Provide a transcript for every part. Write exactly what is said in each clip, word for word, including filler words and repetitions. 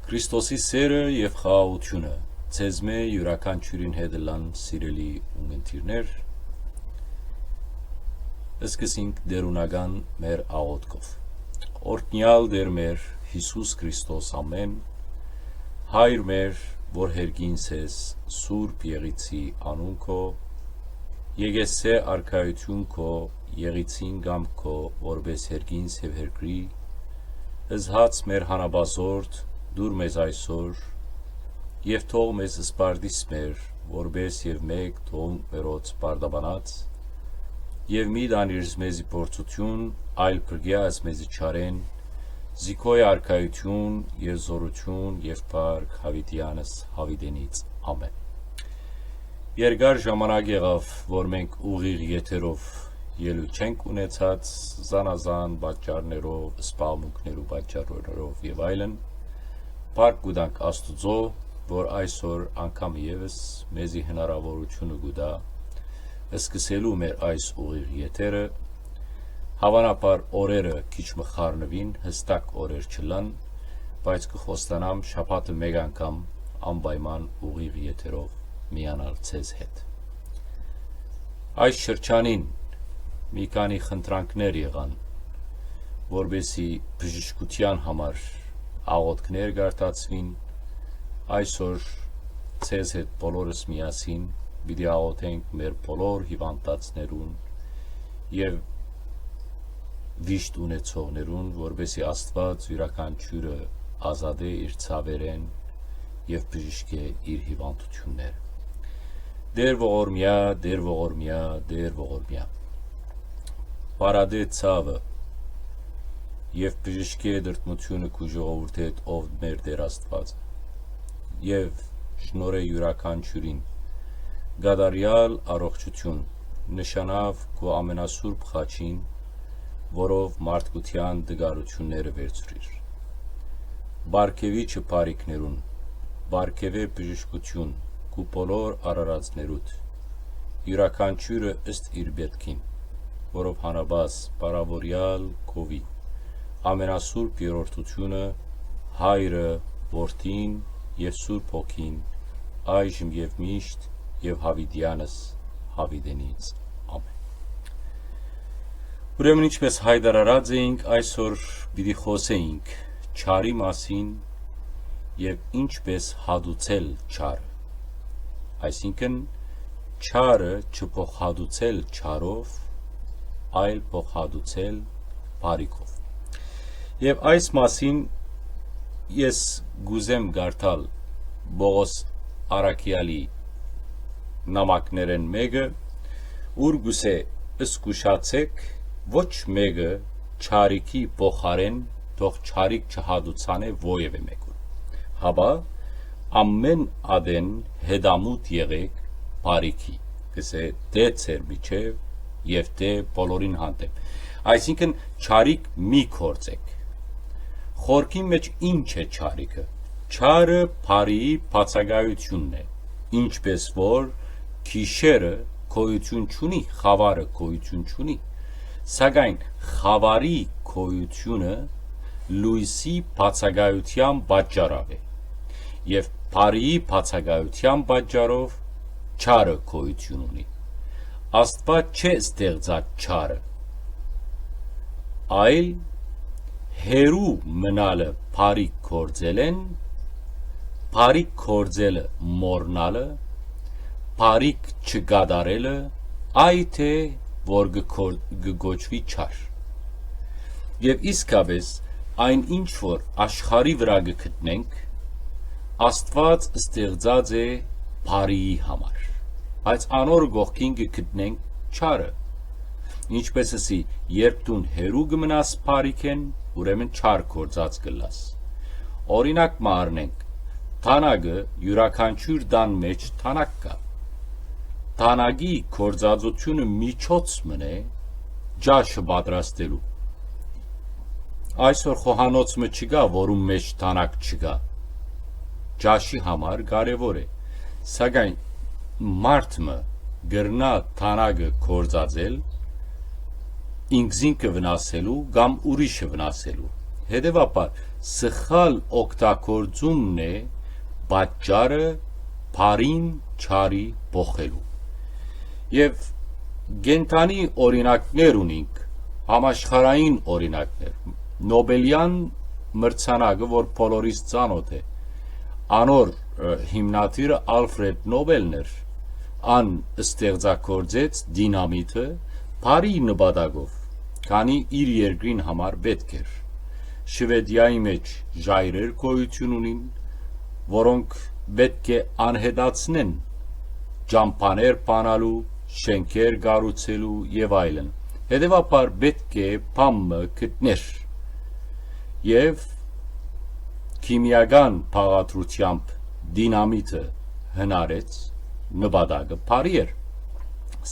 Քրիստոսի սէրը եւ խաղաղութիւնը ձեզմէ յուրաքանչիւրին հետ ըլլան, սիրելի ունգընտիրներ։ Սկսենք դերունական մեր աղօթքով։ Օրհնեալ Տէր մեր Յիսուս Քրիստոս ամէն, Հայր մեր, որ հերգին ես, Սուրբ Եղիցի անուն քո, Եկեսցէ արքայութիւն քո, Եղիցին կամք քո, որպէս հերգին եւ հերկրի, զհաց մեր հանապազորդ, դուր մեզ այսօր, եւ թող մեզ սպարտիս մեր, որպէս եւ մէկ թողունք մերոց պարտաբանած, եւ մի տանիր մեզի փորձութիւն, այլ փրկեաս մեզի չարէն, զիքոյ արքայութիւն եւ զօրութիւն եւ փառք յաւիտեանս յաւիտենից։ Ամէն։ Երկար ժամանակ եղաւ, որ մենք ուղիղ եթերով ելոյթ չենք ունեցած, զանազան պատճառներով, սպառնունքներու պատճառներով եւ այլն։ Փառք կու տանք Աստուծոյ, որ այսօր անգամ եւս մեզի հնարաւորութիւնը կու տայ սկսելու մեր այս ուղիղ եթերը։ Հաւանաբար օրերը քիչ մը խառնուին, յստակ օրեր չըլլան, բայց կը խոստանամ շաբաթը մէկ անգամ անպայման ուղիղ եթերով միանալ ձեզ հետ։ Այս շրջանին մի քանի խնդրանքներ եղան, որպեսզի բժշկութեան համար աղօթքներ կարտացուին։ Այսօր ձեզ հետ բոլորս միասին պիտի աղօթենք մեր բոլոր հիւանդացներուն եւ վիշտ ունեցողներուն, որպեսզի Աստուած իւրաքանչիւրը ազատէ իր ցաւերէն եւ բժշկէ իր հիւանդութիւնները։ Տէր ողորմեա, Տէր ողորմեա, Տէր ողորմեա։ Պարատէ ցաւը եւ բժշկէ տրտմութիւնը քու ժողովուրդ հետ, ով մեր Տէր Աստուածը, եւ շնորհէ իւրաքանչիւրին կատարեալ առողջութիւն, նշանաւ քու ամենասուրբ խաչին, որով մարդկութեան տկարութիւնները վերցրիր։ Պարգեւիչը բարիքներուն, պարգեւէ բժշկութիւն քու բոլոր արարածներուդ, իւրաքանչիւրը ըստ իր պէտքին, որով հանապազ պարաւորեալ քովի, ամենասուրբ երրորդութիւնը, Հայրը, Որդին եւ Սուրբ Հոգին, այժմ եւ միշտ եւ յաւիտեանս յաւիտենից։ Ամէն։ Ուրեմն, ինչպես յայտարարած էինք, այսօր պիտի խօսենք չարի մասին եւ ինչպես հատուցել չարը։ Այսինքն, չարը չփոխհատուցել չարով, այլ փոխհատուցել բարիքով։ Եւ այս մասին ես կուզեմ կարդալ Պողոս առաքեալի նամակներէն մէկը, ուր կուսէ. «Զգուշացէք, ոչ մէկը չարիքի փոխարէն թող չարիք չհատուցանէ որեւէ մէկուն, հապա ամէն ատեն հետամուտ եղէք բարիքի», կսէ, «թէ ձեր միջեւ եւ թէ բոլորին հանդէպ»։ Այսինքն, չարիք մի գործեք։ Խորքին մէջ ի՞նչ է չարիքը։ Չարը բարիի բացակայութիւնն է, ինչպես որ գիշերը գոյութիւն չունի, խաւարը գոյութիւն չունի, սակայն խաւարի գոյութիւնը լոյսի բացակայութեան պատճառաւ է, եւ բարիի բացակայութեան պատճառով չարը գոյութիւն ունի։ Աստուած չէ ստեղծած չարը, այլ հեռու մնալը բարիք գործելէն, բարիք գործելը մոռնալը, բարիք չկատարելը, այդ է, որ կը կոր-, կը կոչուի չար։ Եւ իսկապէս, այն ինչ որ աշխարհի վրայ կը գտնենք, Աստուած ստեղծած է բարիի համար, բայց անոր կողքին կը գտնենք չարը։ Ինչպես ըսի, երբ դուն հեռու կը մնաս բարիքէն, ուրեմն չար գործած կ'ըլլաս։ Օրինակ մը առնենք, դանակը, իւրաքանչիւր տան մէջ դանակ կայ։ Դանակի գործածութիւնը միջոց մըն է ճաշը պատրաստելու։ Այսօր խոհանոց մը չկայ, որուն մէջ դանակ չկայ։ Ճաշի համար կարեւոր է, սակայն մարդ մը կրնայ դանակը գործածել ինքզինքը վնասելու կամ ուրիշը վնասելու։ Հետեւաբար, Սխալ օգտագործումն է պատճառը բարին չարի փոխելու։ Եւ կենդանի օրինակներ ունինք, համաշխարհային օրինակներ։ Նոբելյան մրցանակը, որ բոլորիս ծանոթ է, անոր, ը, հիմնադիրը Ալֆրեդ Նոբելն էր։ Ան ստեղծագործեց դինամիտը բարի նպատակով, քանի իր երկրին համար պէտք էր։ Շուեդիայի մէջ ժայռեր գոյութիւն ունին, որոնք պէտք է անհետացնեն ճամբաներ բանալու, շէնքեր կառուցելու եւ այլն։ Հետեւաբար պէտք է բան մը գտներ։ Եւ քիմիական բաղադրութեամբ դինամիտը հնարեց, նպատակը բարի էր։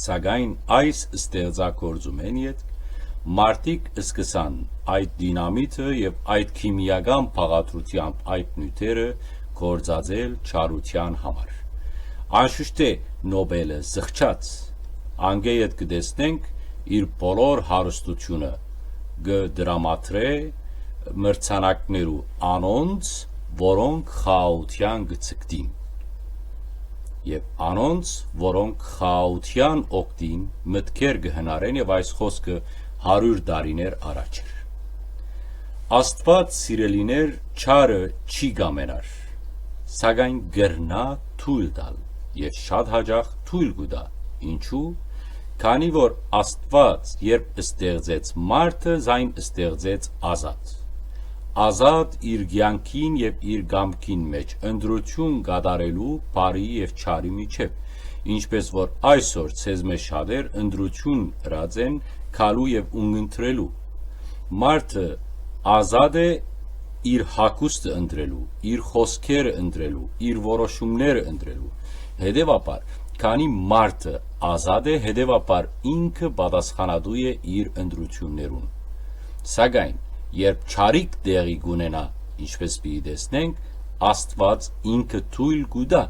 Սակայն այս ստեղծագործումէն ետք մարդիկ սկսան այդ դինամիտը եւ այդ քիմիական բաղադրութեամբ այդ նիւթերը գործածել չարութեան համար։ Անշուշտ է Նոբելը զղջաց։ Անկէ յետ կը տեսնենք իր բոլոր հարստութիւնը կը դրամատրէ մրցանակներու անոնց, որոնք խաղաղութեան կը ձգտին, եւ անոնց, որոնք խաղաղութեան օգտին մտքեր կը հնարեն, եւ այս խօսքը հարիւր տարիներ առաջ էր։ Աստուած, սիրելիներ, չարը չի կամենար, սակայն կրնայ թոյլ տալ, եւ շատ յաճախ թոյլ կու տայ։ Ինչու՞։ Քանի որ Աստուած, երբ ստեղծեց մարդը, զայն ստեղծեց ազատ։ Ազատ իր կեանքին եւ իր կամքին մէջ ընտրութիւն կատարելու բարի եւ չարի միջեւ, ինչպէս որ այսօր ձեզմէ շատեր ընտրութիւն ըրած են գալու եւ ունկնդրելու։ Մարդը ազատ է իր հագուստը ընտրելու, իր խօսքերը ընտրելու, իր որոշումները ընտրելու։ Հետեւաբար, քանի մարդը ազատ է, հետեւաբար ինքը պատասխանատու է իր ընտրութիւններուն։ Սակայն, երբ չարիք տեղի կունենայ, ինչպէս պիտի տեսնենք, Աստուած ինքը թոյլ կու տայ,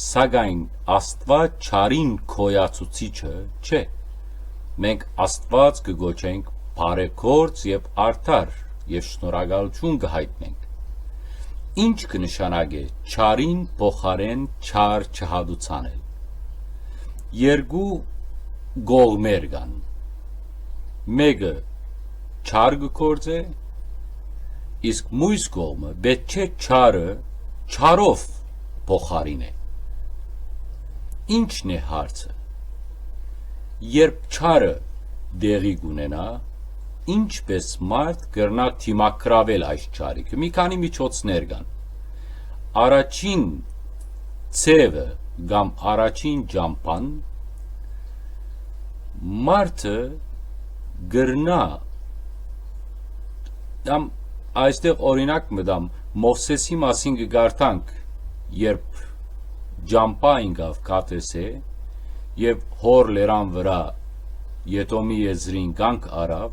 սակայն Աստուած չարին գոյացուցիչը չէ։ Մենք Աստուած կը կոչենք բարեգործ եւ արդար, եւ շնորհակալութիւն կը յայտնենք։ Ի՞նչ կը նշանակէ չարին փոխարէն չար չհատուցանել։ Երկու կողմեր կան։ Մէկը չար կը գործէ, իսկ միւս կողմը պէտք չէ չարը չարով փոխարինէ։ Ի՞նչն է հարցը։ Երբ չարը տեղի կունենայ, ի՞նչպէս մարդ կրնայ դիմագրավել այս չարիքը։ Մի քանի միջոցներ կան։ Առաջին ձեւը կամ առաջին ճամբան մարդը կրնայ, կամ այստեղ օրինակ մը տամ, Մովսէսի մասին կը կարդանք, երբ ճամբայ ինկաւ Քադէսէ եւ Հոր լերան վրայ Եդոմի եզրին կանգ առաւ,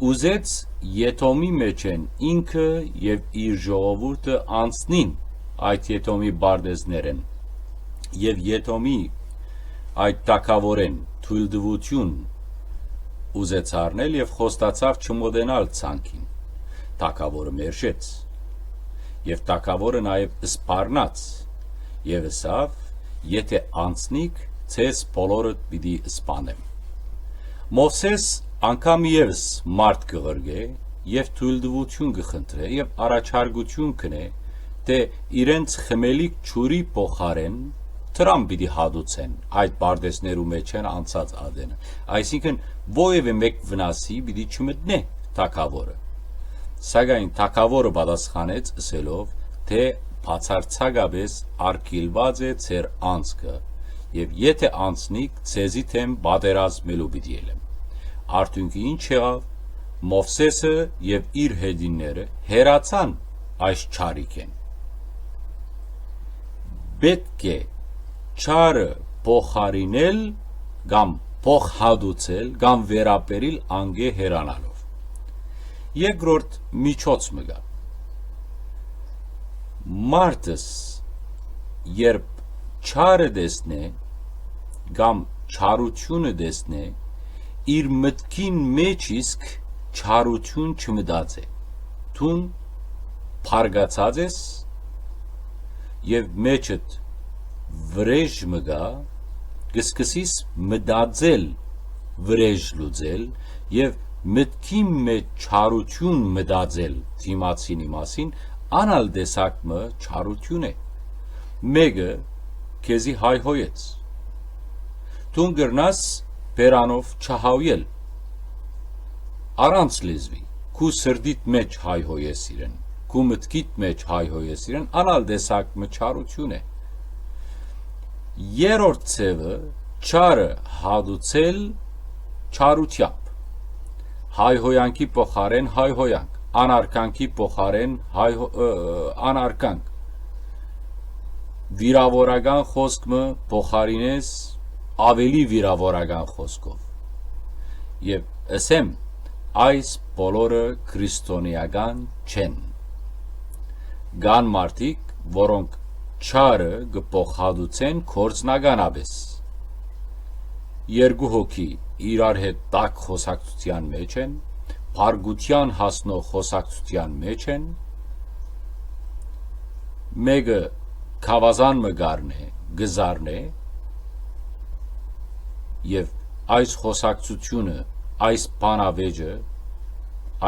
ուզեց Եդոմի մէջէն ինքը եւ իր ժողովուրդը անցնին այդ Եդոմի պարտէզներէն, եւ Եդոմի այդ թագաւորէն թոյլտուութիւն ուզեց առնել եւ խոստացաւ չմոտենալ ցանկին։ Թագաւորը մերժեց, եւ թագաւորը նաեւ սպառնաց եւ ըսաւ. «Եթէ անցնիք, ձեզ բոլորդ պիտի սպանեմ»։ Մովսէս անգամ եւս մարդ կը ղրկէ եւ թոյլտուութիւն կը խնդրէ եւ առաջարկութիւն կ'ընէ, թէ իրենց խմելիք ջուրի փոխարէն դրամ պիտի հատուցեն այդ պարտէզներու մէջէն անցած ատենը, այսինքն՝ որեւէ մէկ վնասի պիտի չմտնէ թագաւորը։ Սակայն թագաւորը պատասխանեց ըսելով, թէ բացարձակապէս արգիլուած է ձեր անցքը, եւ եթէ անցնիք, ձեզի դէմ պատերազմելու պիտի ելեմ։ Արդիւնքը ի՞նչ եղաւ։ Մովսէսը եւ իր հետինները հեռացան այս չարիքէն։ Պէտք է չարը փոխարինել կամ փոխհատուցել կամ վերաբերիլ անկէ հեռանալով։ Երկրորդ միջոց մը կայ։ Մարդս երբ չարը տեսնէ կամ չարութիւնը տեսնէ, իր մտքին մէջ իսկ չարութիւն չմտածէ։ Դուն փարգացած ես եւ մեջդ վրէժ մը գայ, կը սկսիս մտածել վրէժ լուծել եւ մտքին մէջ չարութիւն մտածել դիմացինի մասին, ան ալ տեսակ մը չարութիւն է։ Մէկը քեզի հայհոյեց։ Դուն կրնաս բերանով չհաւիել, առանց լեզուի, քու սրտիդ մէջ հայհոյես իրեն, քու մտքիդ մէջ հայհոյես իրեն, ան ալ տեսակ մը չարութիւն է։ Երրորդ ձեւը՝ չարը հատուցել չարութեամբ։ Հայհոյանքի փոխարէն հայհոյանք, անարգանքի փոխարէն հայհո-, ը, ը, անարգանք։ Վիրաւորական խօսք մը փոխարինես աւելի վիրաւորական խօսքով։ Եւ ըսեմ, այս բոլորը քրիստոնեական չեն։ Կան մարդիկ, որոնք չարը կը փոխհատուցեն գործնականապէս։ Երկու հոգի իրար հետ տաք խօսակցութեան մէջ են, փառքութեան հասնող խօսակցութեան մէջ են, մէկը գաւազան մը կ'առնէ, կը զարնէ, եւ այս խօսակցութիւնը, այս բանավեճը,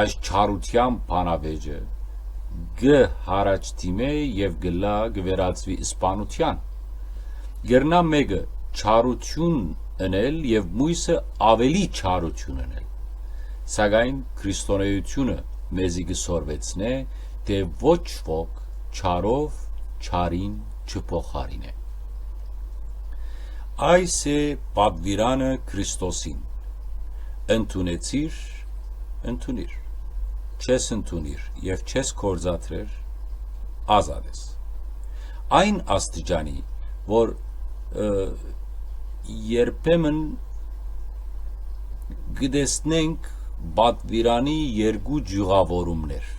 այս չարութեան բանավեճը կը յառաջդիմէ եւ կ'ըլլայ, կը վերածուի սպանութեան։ Կրնայ մէկը չարութիւն ընել եւ միւսը աւելի չարութիւն ընել։ Սակայն քրիստոնէութիւնը մեզի կը սորվեցնէ, թէ ոչ ոք չարով չարին չփոխարինէ։ Այս է պատուիրանը Քրիստոսին. ընդունեցիր, ընդունիր, չես ընդունիր եւ չես գործադրեր, ազատ ես։ Այն աստիճանի, որ, ը, երբեմն կը տեսնենք պատուիրանի երկու ճիւղաւորումներ։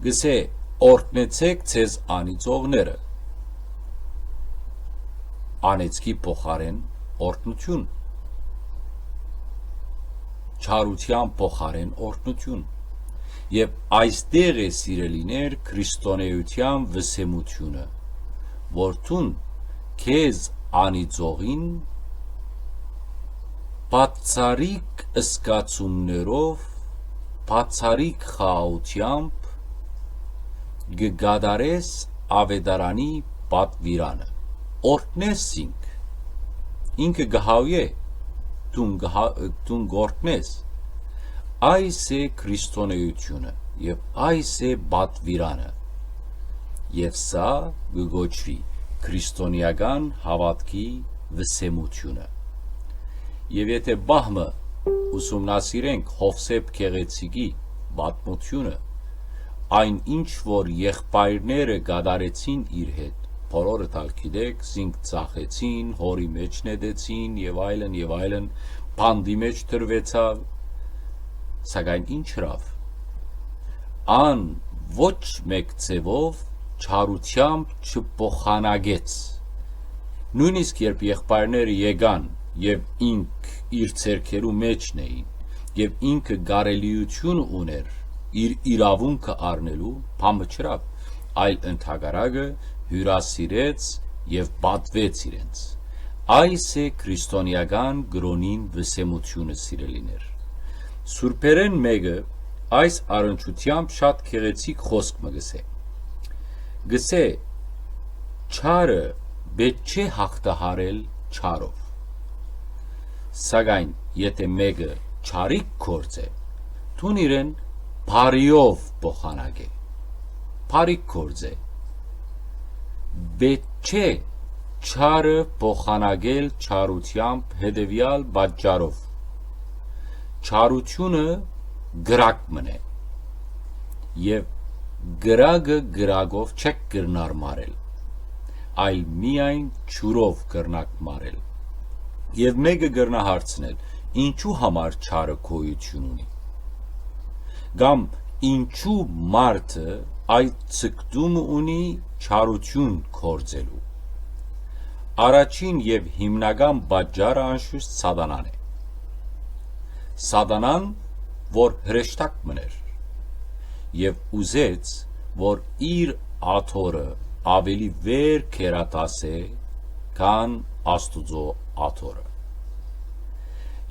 Կ'ըսէ. «Օրհնեցէք ձեզ անիծողները»։ Անեծքի փոխարէն օրհնութիւն, չարութեան փոխարէն օրհնութիւն։ Եւ այստեղ է, սիրելիներ, քրիստոնէութեան վսեմութիւնը, որ դուն քեզ անիծողին բացառիկ զգացումներով, բացառիկ խաղաղութեամբ կը կատարես աւետարանի պատուիրանը։ Օրհնես զինք, ինքը կը հաւիէ, դուն կը հա-, դուն կ'օրհնես։ Այս է քրիստոնէութիւնը եւ այս է պատուիրանը։ Եւ սա կը կոչուի քրիստոնեական հաւատքի վսեմութիւնը։ Եւ եթէ պահ մը ուսումնասիրենք Յովսէփ Գեղեցիկի պատմութիւնը, այն ինչ որ եղբայրները կատարեցին իր հետ, բոլորդ ալ գիտէք, զինք ծախեցին, հորի մէջ նետեցին եւ այլն եւ այլն, բանտի մէջ դրուեցաւ, սակայն ինչ ըրաւ։ Ան ոչ մէկ ձեւով չարութեամբ չփոխանակեց։ Նոյնիսկ երբ եղբայրները եկան եւ ինք իր ձեռքերու մէջն էին, եւ ինքը կարելիութիւն ունէր իր իրաւունքը առնելու, բան մը չըրաւ, այլ ընդհակառակը հիւրասիրեց եւ պատուեց իրենց։ Այս է քրիստոնեական կրօնին վսեմութիւնը, սիրելիներ։ Սուրբերէն մէկը այս առնչութեամբ շատ գեղեցիկ խօսք մը կ'ըսէ։ Կ'ըսէ. «Չարը պէտք չէ յաղթահարել չարով։ Սակայն եթէ մէկը չարիք գործ է, դուն իրեն բարիով փոխանակէ»։ Բարիք գործ է։ Պէտք չէ չարը փոխանակել չարութեամբ հետեւեալ պատճառով. չարութիւնը կրակ մըն է, եւ կրակը կրակով չէք կրնար մարել, այլ միայն ջուրով կրնաք մարել։ Եւ մէկը կրնայ հարցնել. «Ինչու համար չարը գոյութիւն ունի»։ Կամ ինչու մարդը այդ ձգտումը ունի չարութիւն գործելու։ Առաջին եւ հիմնական պատճառը անշուշտ Սատանան է։ Սատանան, որ հրեշտակ մըն էր, եւ ուզեց, որ իր աթոռը աւելի վեր գերադասէ, քան Աստուծոյ աթոռը։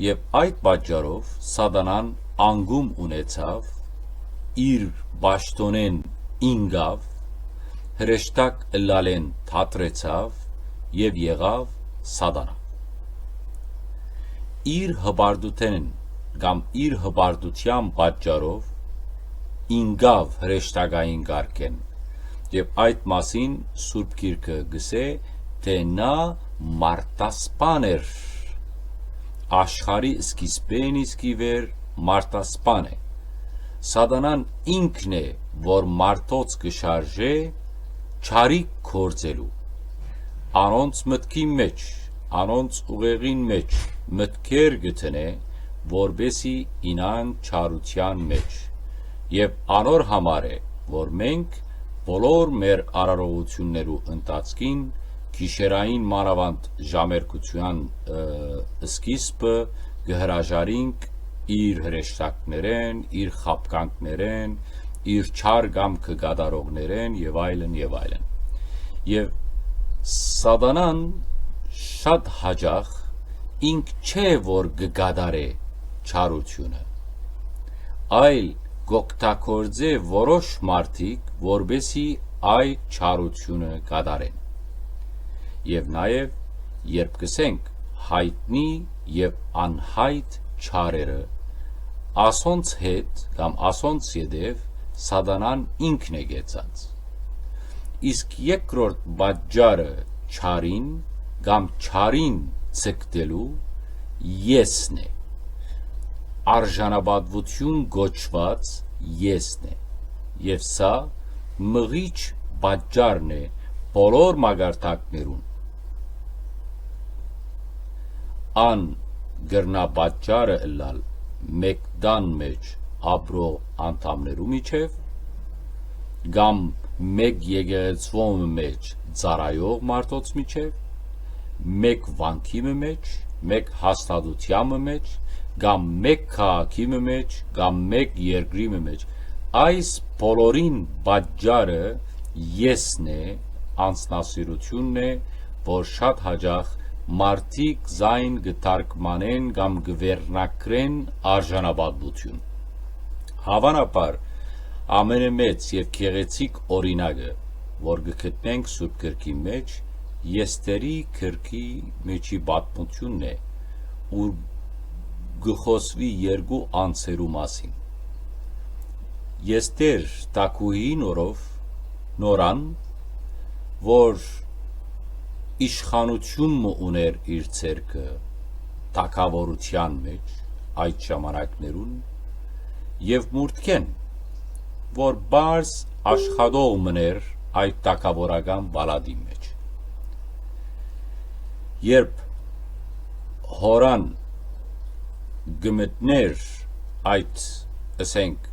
Եւ այդ պատճառով Սատանան անկում ունեցաւ, իր պաշտօնէն ինկաւ, հրեշտակ ըլլալէն թատրեցաւ եւ եղաւ Սատանա։ Իր հպարտութենէն կամ իր հպարտութեան պատճառով ինկաւ հրեշտակային կարգէն, եւ այդ մասին Սուրբ Գիրքը կ'ըսէ, թէ նա մարդասպան էր, աշխարհի սկիզբէն իսկ ի վեր մարդասպան է։ Սատանան ինքն է, որ մարդոց կը շարժէ չարիք գործելու։ Անոնց մտքին մէջ, անոնց ուղեղին մէջ մտքեր կը դնէ, որպէսզի իյնան չարութեան մէջ։ Եւ անոր համար է, որ մենք բոլոր մեր արարողութիւններու ընթացքին, գիշերային մանաւանդ ժամերգութեան, ը, սկիզբը կը հրաժարինք իր հրեշտակներէն, իր խաբկանքներէն, իր չար կամքը կատարողներէն եւ այլն եւ այլն։ Եւ Սատանան շատ յաճախ ինք չէ, որ կը կատարէ չարութիւնը, այլ կ'օգտագործէ որոշ մարդիկ, որպէսզի այդ չարութիւնը կատարեն։ Եւ նաեւ, երբ կ'ըսենք յայտնի եւ անյայտ չարերը, ասոնց հետ կամ ասոնց ետեւ Սատանան ինքն է կեցած։ Իսկ երկրորդ պատճառը չարին կամ չարին ձգտելու եսն է, արժանապատվութիւն կոչուած եսն է, եւ սա մղիչ պատճառն է բոլոր մակարդակներուն։ Ան կրնայ պատճառը ըլլալ մէկ տան մէջ ապրող անդամներու միջեւ, կամ մէկ եկեղեցւոյ մը մէջ ծառայող մարդոց միջեւ, մէկ վանքի մը մէջ, մէկ հաստատութեան մը մէջ, կամ մէկ քաղաքի մը մէջ, կամ մէկ երկրի մը մէջ։ Այս բոլորին պատճառը եսն է, անձնասիրութիւնն է, որ շատ յաճախ մարդիկ զայն կը թարգմանեն կամ կը վերնագրեն արժանապատվութիւն։ Հաւանաբար, ամենամեծ եւ գեղեցիկ օրինակը, որ կը գտնենք Սուրբ Գրքին մէջ, Եսթերի գրքի մէջի պատմութիւնն է, ուր կը խօսուի երկու անձերու մասին։ Եսթեր թագուհին օրով նորան, որ իշխանութիւն մը ունէր իր ձեռքը թագաւորութեան մէջ այդ ժամանակներուն, եւ Մուրդքեն, որ պարզ աշխատող մըն էր այդ թագաւորական պալատին մէջ։ Երբ Հորան կը մտնէր այդ, ըսենք,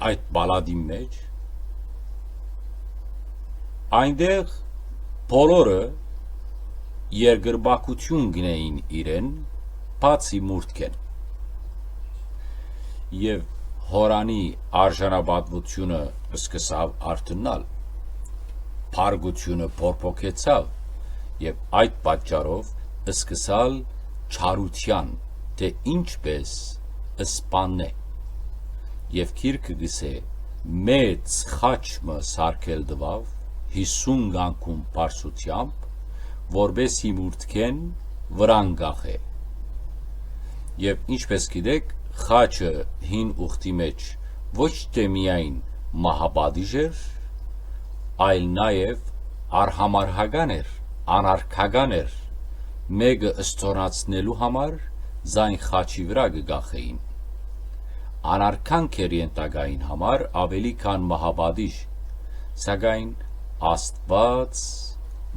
այդ պալատին մէջ, այնտեղ բոլորը երկրպագութիւն գնային իրեն, բացի Մուրդքեն։ Եւ Հորանի արժանապատվութիւնը սկսաւ արթննալ, փառքութիւնը փոփոխեցաւ, եւ այդ պատճառով սկսալ չարութեան, թէ ինչպես սպաննէ։ Եւ գիրքը կ'ըսէ, մեծ խաչ մը սարքել տուաւ, յիսուն կանգուն բարձրութեամբ, որպէս զի Մուրդքեն վրան կախէ։ Եւ ինչպես գիտեք, խաչը հին ուխտի մէջ ոչ թէ միայն մահապատիժ էր, այլ նաեւ արհամարհական էր, անարգական էր, մէկը ստորացնելու համար զայն խաչի վրայ կը կախէին։ Անարգանք էր ենթակային համար աւելի քան մահապատիժ, սակայն Աստուած,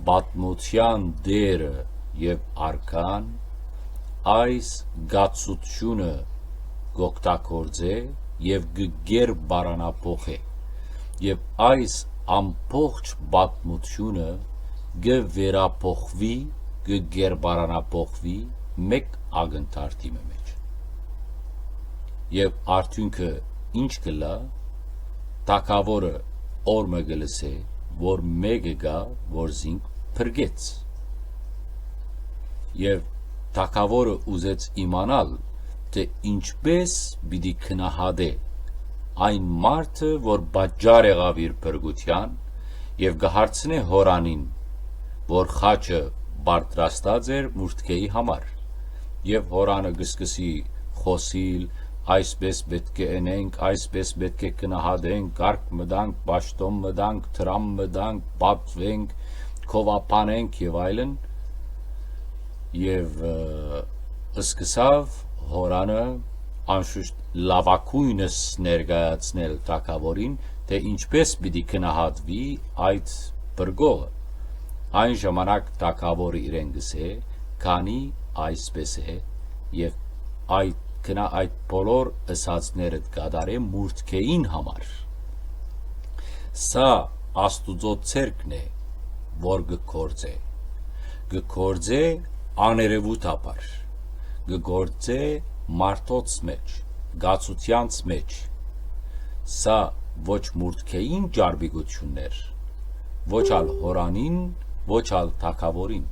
պատմութեան Տէրը եւ Արքան այս կացութիւնը կ'օգտագործէ եւ կը կերպարանափոխէ, եւ այս ամբողջ պատմութիւնը կը վերափոխուի, կը կերպարանափոխուի մէկ ակնթարթի մը մէջ։ Եւ արդիւնքը ինչ կ'ըլլայ, թագաւորը օր մը կը լսէ, որ մէկը կայ, որ զինք փրկեց։ Եւ թագաւորը ուզեց իմանալ, թէ ինչպէս պիտի գնահատէ այն մարդը, որ պատճառ եղաւ իր փրկութեան, եւ կը հարցնէ Յորանին, որ խաչը պատրաստած էր մուրդքէի համար։ Եւ Յորանը կը սկսի խօսիլ, այսպէս պէտք է ընենք, այսպէս պէտք է գնահատենք, կարգ մտանք, պաշտօն մտանք, դրամ մտանք, պատվենք, գովաբանենք եւ այլն։ Եւ, ը, սկսաւ Յորանը անշուշտ լաւագոյնս ներկայացնել թագաւորին, թէ ինչպէս պիտի գնահատուի այդ փրկողը։ Այն ժամանակ թագաւորը իրեն կ'ըսէ. «Քանի այսպէս է, եւ այդ, գնա այդ բոլոր ըսածներդ կատարէ մուրդքէին համար»։ Սա Աստուծոյ ձեռքն է, որ կը գործէ։ Կը գործէ աներեւութաբար, կը գործէ մարդոց մէջ, կացութեանց մէջ։ Սա ոչ մուրդքէին ճարպիկութիւններ, ոչ ալ Յորանին, ոչ ալ թագաւորին,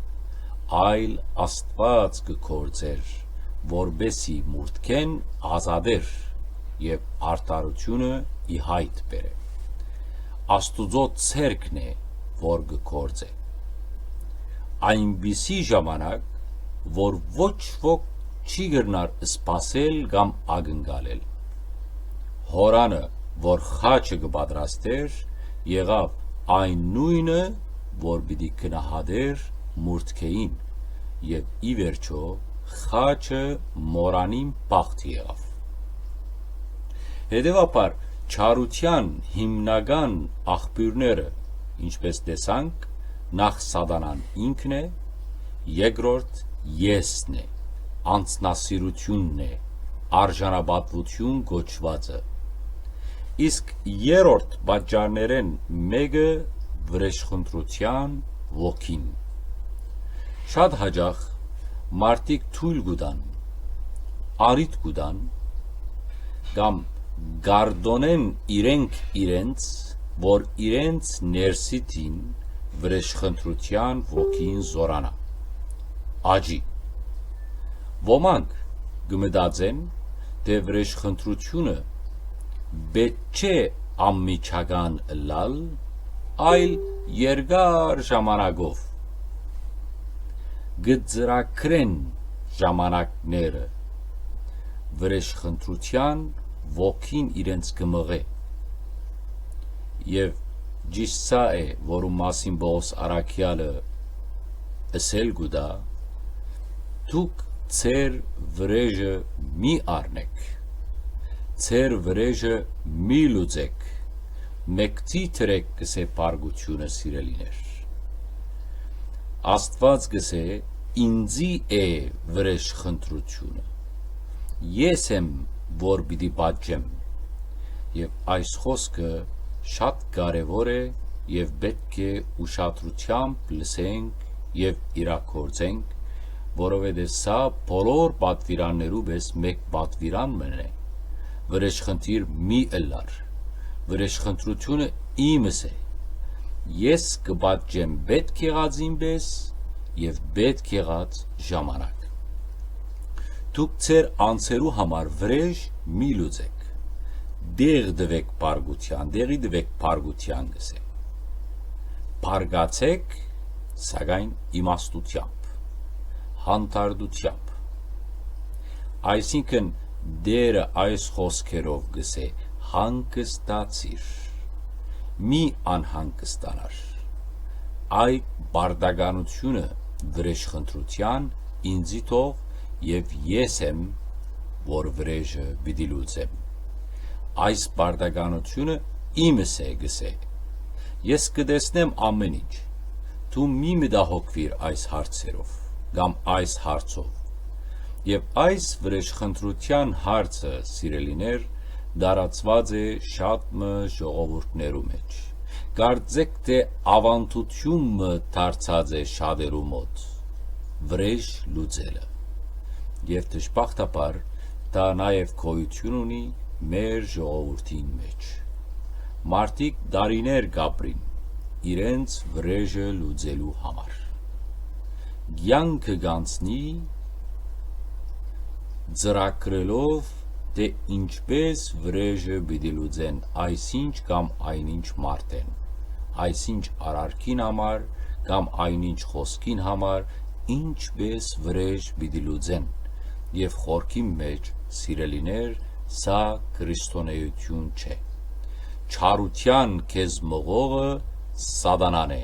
այլ Աստուած կը գործէր, որպէսզի մուրդքէն ազատէր եւ արդարութիւնը ի յայտ բերէ։ Աստուծոյ ձեռքն է, որ կը գործէ։ Այնպիսի ժամանակ, որ ոչ ոք չի կրնար սպասել կամ ակնկալել։ Յորանը, որ խաչը կը պատրաստէր, եղաւ այն նոյնը, որ պիտի գնահատէր մուրդքէին, եւ ի վերջոյ խաչը Յորանին բախտը եղաւ։ Հետեւաբար, չարութեան հիմնական աղբիւրները, ինչպէս տեսանք, նախ Սատանան ինքն է, երկրորդ՝ եսն է, անձնասիրութիւնն է, արժանապատուութիւն կոչուածը։ Իսկ երրորդ պատճառներէն մէկը վրէժխնդրութեան ոգին։ Շատ յաճախ մարդիկ թոյլ կու տան, առիթ կու տան, կամ կարտոնեն իրենք իրենց, որ իրենց ներսիդին վրէժխնդրութեան ոգին զօրանայ, աճի։ Ոմանք կը մտածեն, թէ վրէժխնդրութիւնը պէտք չէ անմիջական ըլլալ, այլ երկար ժամանակով կը ծրագրեն ժամանակները, վրէժխնդրութեան ոգին իրենց կը մղէ։ Եւ ճիշդ սա է, որուն մասին Պողոս առաքեալը ըսել կու տայ. «Դուք ձեր վրէժը մի առնէք, ձեր վրէժը մի լուծէք, մեկցի դրէք», կ'ըսէ փառքութիւնը, սիրելիներ։ Աստուած կ'ըսէ. «Ինծի է վրէժ խնդրութիւնը։ Ես եմ, որ պիտի պատժեմ»։ Եւ այս խօսքը շատ կարեւոր է եւ պէտք է ուշադրութեամբ լսենք եւ իրագործենք, որովհետեւ սա բոլոր պատվիրաններու պէս մէկ պատվիրան մըն է. «Վրէժ խնդիր մի ըլլար։ Վրէժ խնդրութիւնը իմս է։ Ես կը պատժեմ պէտք եղածին պէս եւ պէտք եղած ժամանակ։ Դուք ձեր անձերու համար վրէժ մի լուծէք։ Տեղ տուէք փառքութեան, տեղի տուէք փառքութեան», կ'ըսէ։ «Փառկացէք, սակայն իմաստութեամբ, հանդարտութեամբ»։ Այսինքն, Տէրը այս խօսքերով կ'ըսէ. «Հանգստացիր, մի անհանգստանար։ Այդ պարտականութիւնը վրէժ խնդրութեան ինծի թող, եւ ես եմ, որ վրէժը պիտի լուծեմ։ Այս պարտականութիւնը իմս է», կ'ըսէ։ «Ես կը տեսնեմ ամէն ինչ։ Դու մի մտահոգուիր այս հարցերով կամ այս հարցով»։ Եւ այս վրէժ խնդրութեան հարցը, սիրելիներ, տարածուած է շատ մը ժողովուրդներու մէջ։ Կարծէք թէ աւանդութիւն մը դարձած է շատերու մօտ վրէժ լուծելը։ Եւ դժբախտաբար դա նաեւ գոյութիւն ունի մեր ժողովուրդին մէջ։ մարդիկ տարիներ կ'ապրին իրենց վրէժը լուծելու համար։ Կեանքը կ'անցնի ծրագրելով, թէ ինչպէս վրէժը պիտի լուծեն այսինչ կամ այնինչ մարդէն, այսինչ արարքին համար կամ այնինչ խօսքին համար, ինչպէս վրէժ պիտի լուծեն։ Եւ խորքին մէջ, սիրելիներ, սա քրիստոնէութիւն չէ։ Չարութեան քեզ մղողը Սատանան է։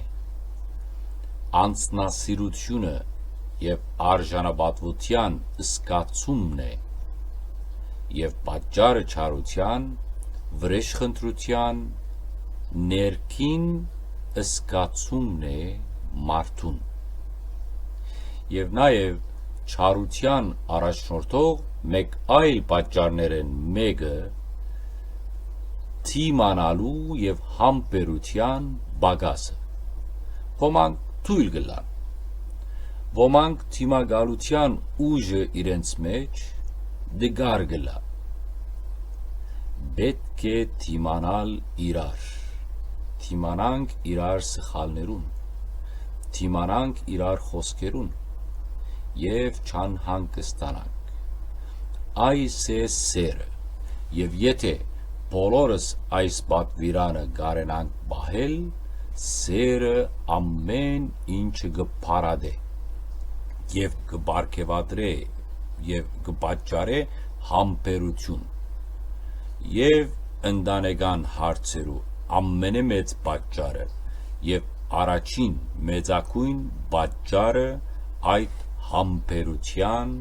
Անձնասիրութիւնը եւ արժանապատուութեան զգացումն է, եւ պատճառը չարութեան, վրէժխնդրութեան ներքին զգացումն է մարդուն։ Եւ նաեւ չարութեան առաջնորդող մէկ այլ պատճառներէն մէկը դիմանալու եւ համբերութեան պակասը։ Ոմանք թոյլ կ'ըլլան, ոմանք դիմակալութեան ուժը իրենց մէջ տկար կ'ըլլայ։ Պէտք է դիմանալ իրար, դիմանանք իրար սխալներուն, դիմանանք իրար խօսքերուն եւ չանհանգստանանք։ Այս է սերը, եւ եթէ բոլորս այս պատուիրանը կարենանք պահել, սերը ամէն ինչը կը փարատէ եւ կը պարգեւատրէ եւ կը պատճառէ համբերութիւն։ Եւ ընտանեկան հարցերու ամենէ մեծ պատճառը եւ առաջին մեծագոյն պատճառը այդ համբերութեան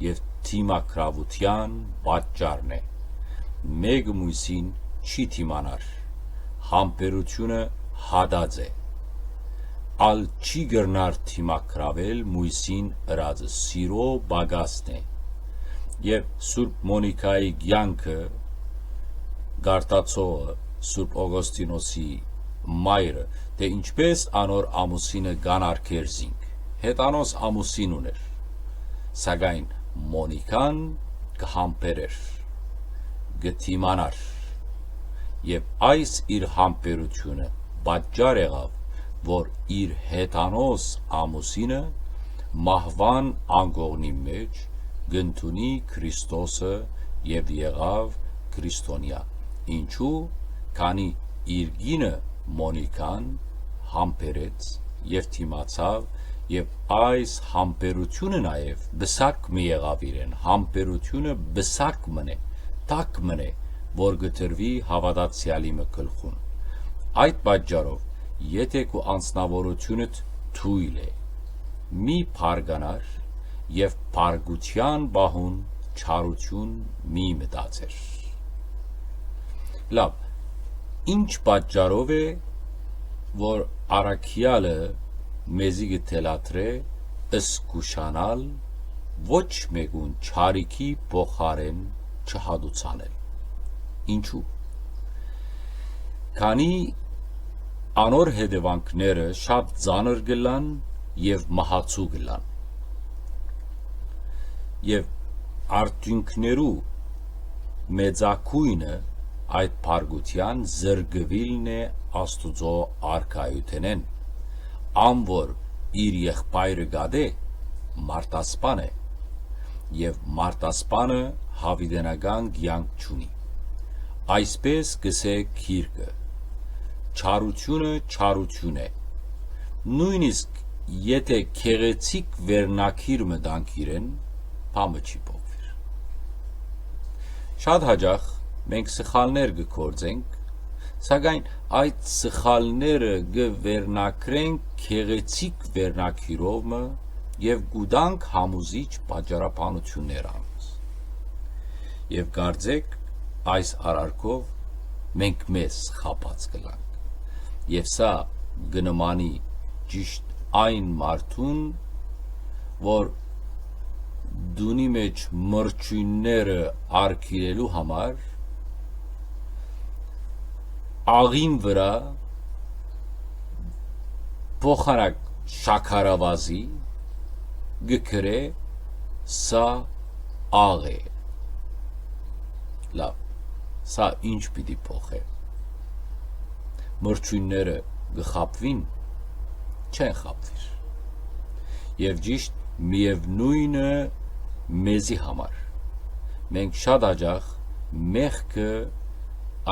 եւ դիմագրաւութեան պատճառն է։ Մէկը մոյսին չի դիմանար։ Համբերութիւնը հատած է։ Ալ չի կրնար դիմագրաւել մոյսին ըրածը, սիրո պակասն է։ Եւ Սուրբ Մոնիքայի կեանքը, գարտացողը, Սուրբ Օգոստինոսի մայրը, թէ ինչպէս անոր ամուսինը կ'անարգեր զինք, հեթանոս ամուսին ունէր, սակայն Մոնիքան կը համբերէր, կը դիմանար, եւ այս իր համբերութիւնը պատճառ եղաւ, որ իր հեթանոս ամուսինը մահուան անկողնի մէջ կ'ընդունի Քրիստոսը եւ եղաւ քրիստոնեայ։ Ինչու՞, քանի իր կինը Մոնիքան համբերեց եւ դիմացաւ, եւ այս համբերութիւնը նաեւ պսակ մը եղաւ իրեն, համբերութիւնը պսակ մըն է, տակ մըն է, որ կը դրուի հաւատացեալի մը գլխուն։ Այդ պատճառով, եթէ քու անձնաւորութիւնդ թոյլ է, մի բարկանար եւ բարկութեան պահուն չարութիւն մի մտածեր։ Լաւ, ինչ պատճառով է, որ առաքեալը մեզի կը թելադրէ զգուշանալ, ոչ մէկուն չարիքի փոխարէն չհատուցանել։ Ինչու՞։ Քանի անոր հետեւանքները շատ ծանր կ'ըլլան եւ մահացու կ'ըլլան։ Եւ արդիւնքներու մեծագոյնը այդ բարկութեան զրկուիլն է Աստուծոյ արքայութենէն, ան որ իր եղբայրը կատէ, մարդասպան է, եւ մարդասպանը յաւիտենական կեանք չունի։ Այսպէս կ'ըսէ գիրքը. «Չարութիւնը չարութիւն է»։ Նոյնիսկ եթէ գեղեցիկ վերնագիր մը տանք իրեն, բան մը չի փոխուիր։ Շատ յաճախ մենք սխալներ կը գործենք, սակայն այդ սխալները կը վերնագրենք գեղեցիկ վերնագիրով մը եւ կու տանք համոզիչ պատճառաբանութիւններ անոնց։ Եւ կարծէք, այս արարքով մենք մեզ խաբած կ'ըլանք։ Եւ սա կը նմանի ճիշդ այն մարդուն, որ տունի մէջ մրջոյնները արգիլելու համար աղին վրայ փոխանակ շաքարավազի կը գրէ. «Սա աղ է»։ Լաւ, սա ինչ պիտի փոխէ։ մրջիւնները կը խաբուին, չեն խաբուիր։ Եւ ճիշդ միեւնոյնը մեզի համար։ Մենք շատ յաճախ մեղքը,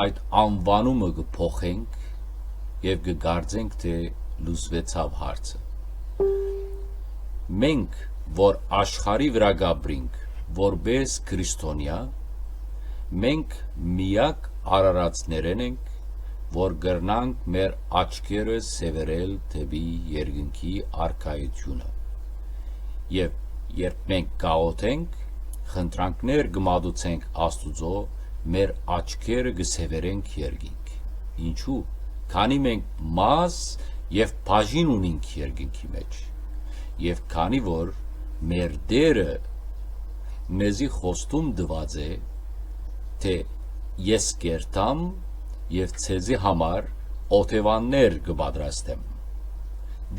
այդ անուանումը կը փոխենք եւ կը կարծենք, թէ լուծուեցաւ հարցը։ Մենք, որ աշխարհի վրայ կ'ապրինք որպէս քրիստոնեայ, մենք միակ արարածներէն ենք, որ կրնանք մեր աչքերը սեւեռել դէպի երկնքի արքայութիւնը։ Եւ երբ մենք կաղօթենք, խնդրանքներ կը մատուցենք Աստուծոյ, մեր աչքերը կը սեւեռենք երկինք։ Ինչու՞։ Քանի մենք մաս եւ բաժին ունինք երկնքի մէջ, եւ քանի որ մեր Տէրը մեզի խոստում տուած է, թէ «Ես կ'երթամ եւ ձեզի համար օթեւաններ կը պատրաստեմ,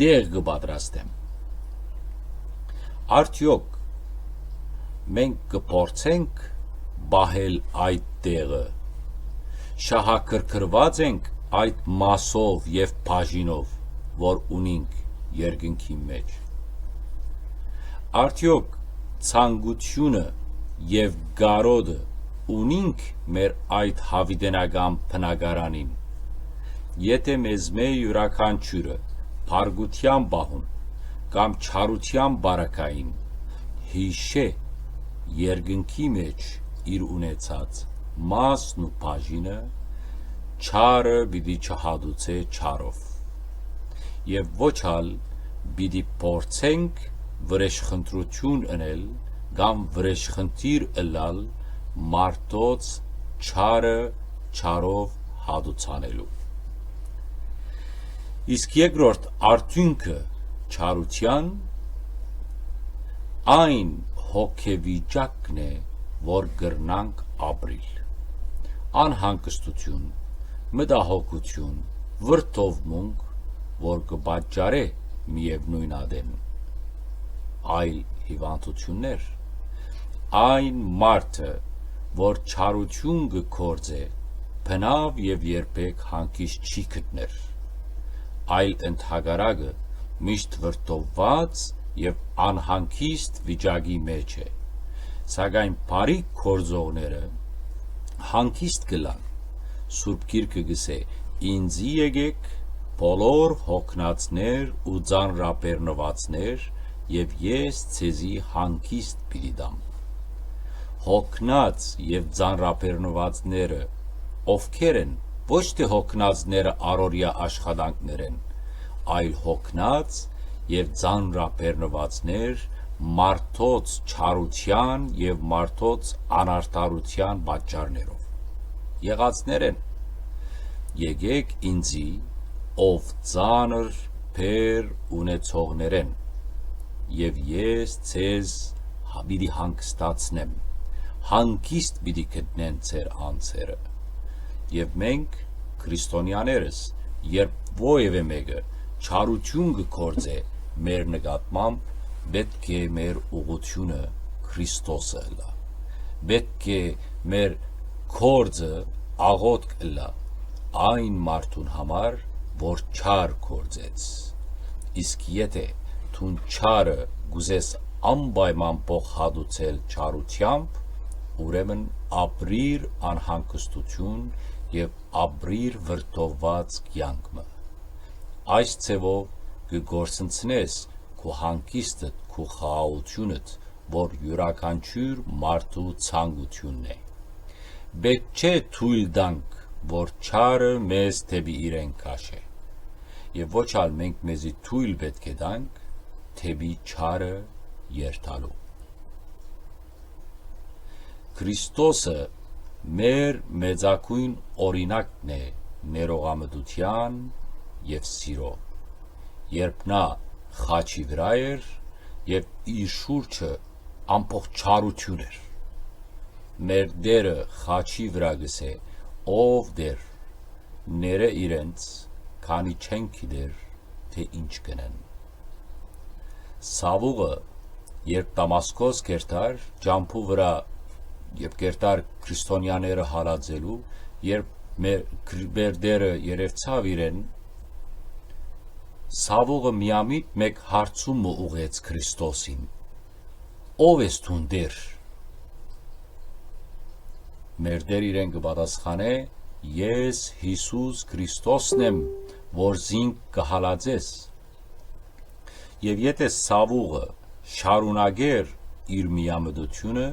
տեղ կը պատրաստեմ»։ Արդեօք մենք կը փորձենք պահել այդ տեղը, շահագրգռուած ենք այդ մասով եւ բաժինով, որ ունինք երկնքի մէջ։ Արդեօք ցանկութիւնը եւ կարօտը ունինք մեր այդ յաւիտենական բնակարանին, եթէ մեզմէ իւրաքանչիւրը բարկութեան պահուն կամ չարութեան պարագային յիշէ երկնքի մէջ իր ունեցած մասն ու բաժինը, չարը պիտի չհատուցէ չարով։ Եւ ոչ ալ պիտի փորձենք վրեժխնդրութիւն ընել կամ վրեժխնդիր ըլլալ մարդոց չարը չարով հատուցանելու։ Իսկ երկրորդ արդիւնքը չարութեան այն հոգեվիճակն է, որ կրնանք ապրիլ։ Անհանգստութիւն, մտահոգութիւն, վրդովմունք, որ կը պատճառէ միեւնոյն ատեն այլ հիւանդութիւններ։ Այն մարդը, որ չարութիւն կը գործէ, բնաւ եւ երբեք հանգիստ չի գտներ, այլ ընդհակառակը միշտ վրդովուած եւ անհանգիստ վիճակի մէջ է։ Սակայն բարի գործողները հանգիստ կ'ըլլան։ Սուրբ Գիրքը կ'ըսէ. «Ինծի եկէք, բոլոր հոգնածներ ու ծանրաբեռնուածներ, եւ ես ձեզի հանգիստ պիտի տամ»։ Հոգնած եւ ծանրաբեռնուածները ովքե՞ր են։ Ոչ թէ հոգնածները առօրեայ աշխատանքներէն, այլ հոգնած եւ ծանրաբեռնուածներ մարդոց չարութեան եւ մարդոց անարդարութեան պատճառներով։ Եղածներէն։ «Եկէք ինծի, ով ծանր բեռ ունեցողներէն, եւ ես ձեզ հա-, պիտի հանգստացնեմ, հանգիստ պիտի գտնեն ձեր անձերը»։ Եւ մենք, քրիստոնեաներս, երբ որեւէ մէկը չարութիւն կը գործէ մեր նկատմամբ, պէտք է մեր ուղղութիւնը Քրիստոսը ըլլայ։ Պէտք է մեր գործը աղօթք ըլլայ այն մարդուն համար, որ չար գործեց։ Իսկ եթէ դուն չարը կ'ուզես անպայման փոխհատուցել չարութեամբ, ուրեմն ապրիր անհանգստութիւն եւ ապրիր վրդովուած կեանք մը։ Այս ձեւով կը կորսնցնես քու հանգիստդ, քու խաղաղութիւնդ, որ իւրաքանչիւր մարդու ցանկութիւնն է։ Պէտք չէ թոյլ տանք, որ չարը մեզ դէպի իրեն քաշէ, եւ ոչ ալ մենք մեզի թոյլ պէտք է տանք դէպի չարը երթալու։ Քրիստոսը մեր մեծագոյն օրինակն է ներողամտութեան եւ սիրո, երբ նա խաչի վրայ էր եւ իր շուրջը ամբողջ չարութիւն էր։ Մեր Տէրը խաչի վրայ կ'ըսէ. «Ով Տէր, ներէ իրենց, քանի չեն գիտեր, թէ ինչ կ'ընեն»։ Սաւուղը, երբ Դամասկոս կ'երթար ճամբու վրայ, երբ կ'երթար քրիստոնեաները հալածելու, երբ Մեր, մեր Տէրը երեւցաւ իրեն, Սաւուղը միամիտ մէկ հարցում մը ուղղեց Քրիստոսին. «Ո՞վ ես դուն, Տէր»։ Մեր Տէր իրեն կը պատասխանէ. «Ես Յիսուս Քրիստոսն եմ, որ զինք կը հալածես»։ Եւ եթէ Սաւուղը շարունակէր իր միամտութիւնը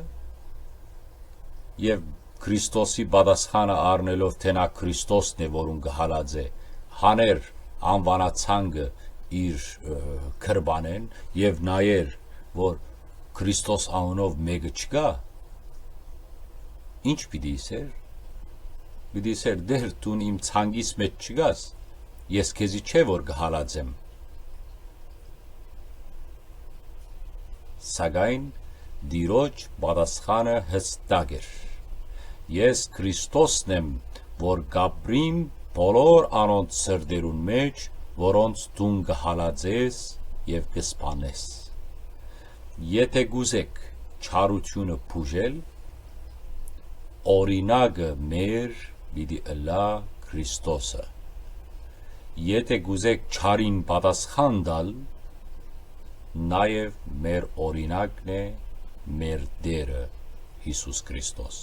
եւ Քրիստոսի պատասխանը առնելով, թէ նա Քրիստոսն է, որուն կը հալածէ, հաներ անուանացանկը իր, ը, գրպանէն եւ նայեր, որ Քրիստոս անունով մէկը չկայ, ի՞նչ պիտի ըսէր։ Պիտի ըսէր. «Տէր, դուն իմ ցանկիս մէջ չկաս, ես քեզի չէ որ կը հալածեմ»։ Սակայն Տիրոջ պատասխանը յստակ էր. «Ես Քրիստոսն եմ, որ կ'ապրիմ բոլոր անոնց սրտերուն մէջ, որոնց դուն կը հալածես եւ կը սպանես»։ Եթէ կ'ուզէք չարութիւնը բուժել, օրինակը մեր պիտի ըլլայ Քրիստոսը։ Եթէ կ'ուզէք չարին պատասխան տալ, նաեւ մեր օրինակն է մեր Տէրը Յիսուս Քրիստոս։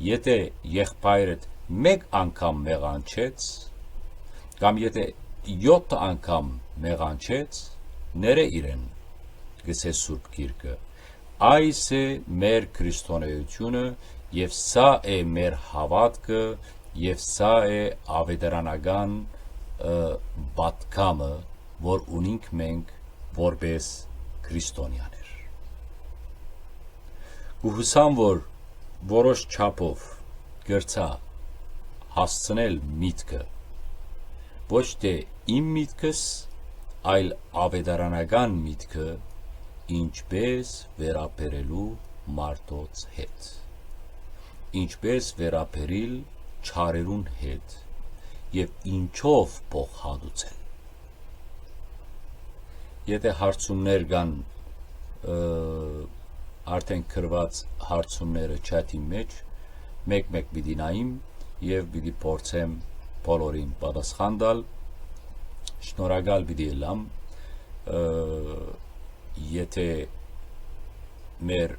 Եթէ եղբայրդ մէկ անգամ մեղանչեց, կամ եթէ եօթ անգամ մեղանչեց, ներէ իրեն, կ'ըսէ Սուրբ Գիրքը։ Այս է մեր քրիստոնէութիւնը եւ սա է մեր հաւատքը եւ սա է աւետարանական, ը, պատգամը, որ ունինք մենք որպէս քրիստոնեաներ։ Կ'ուսամ, որ որոշ չափով կրցայ հասցնել միտքը, ոչ թէ իմ միտքս, այլ աւետարանական միտքը, ինչպէս վերաբերելու մարդոց հետ, ինչպէս վերաբերիլ չարերուն հետ եւ ինչով փոխհատուցել։ Եթէ հարցումներ կան, ը, արդեն գրուած հարցումները չաթին մէջ, մէկ-մէկ պիտի նայիմ եւ պիտի փորձեմ բոլորին պատասխան տալ։ Շնորհակալ պիտի ըլլամ, ը, եթէ մեր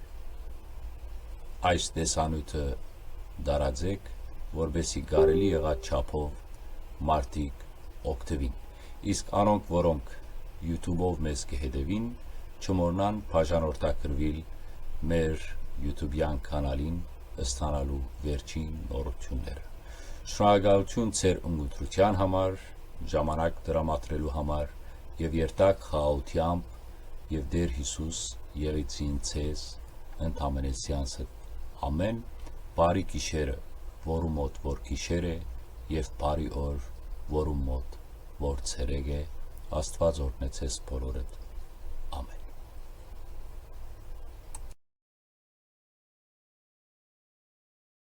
այս տեսանիւթը տարածէք, որպէսզի կարելի եղած չափով մարդիկ օգտուին։ Իսկ անոնք, որոնք YouTube-ով մեզ կը հետեւին, չմոռնան բաժանորդագրուիլ մեր YouTube-յան կանալին, ստանալու վերջին նորութիւնները։ Շնորհակալութիւն ձեր ընտրութեան համար, ժամանակ տրամադրելու համար եւ երթաք խաղաղութեամբ եւ Տէր Յիսուս եղիցին ձեզ ընդամենեսեանցը ամէն բարի գիշերը, որու մոտ որ գիշեր է, եւ բարի օր, որու մոտ որ ցերեկ է, Աստուած օրհնեցես բոլորդ։